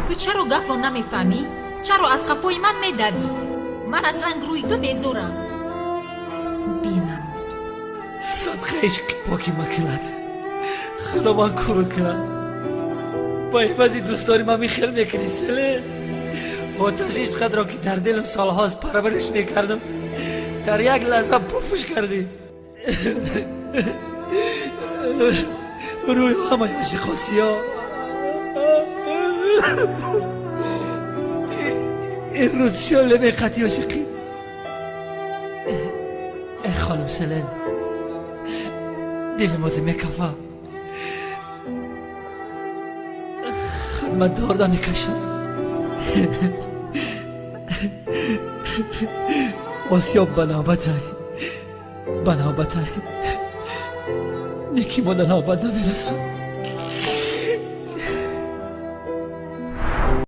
Ту чаро гапро намефаҳмӣ? Чаро аз қафои ман медавӣ? Ман аз ранг рӯи ту безорам. Бинамуд. Садқа ишқи поки макунад, худо ман курут кунад. Ба ивази дӯстдори ман михел мекунӣ, Селен? Оташи ишқатро, ки дар дилам солҳост парвариш мекардам, дар як лаҳза пуфш кардӣ. Рӯи ҳамаи ошиқо сиёҳ. Ин рӯз сиёҳ лемеқати ошиқӣ. Э хонум Селен, дили мози мекафа, хидматдорда мекашам. Осиёб ба навбатай, ба навбатай, неки мо да навбат намерасад.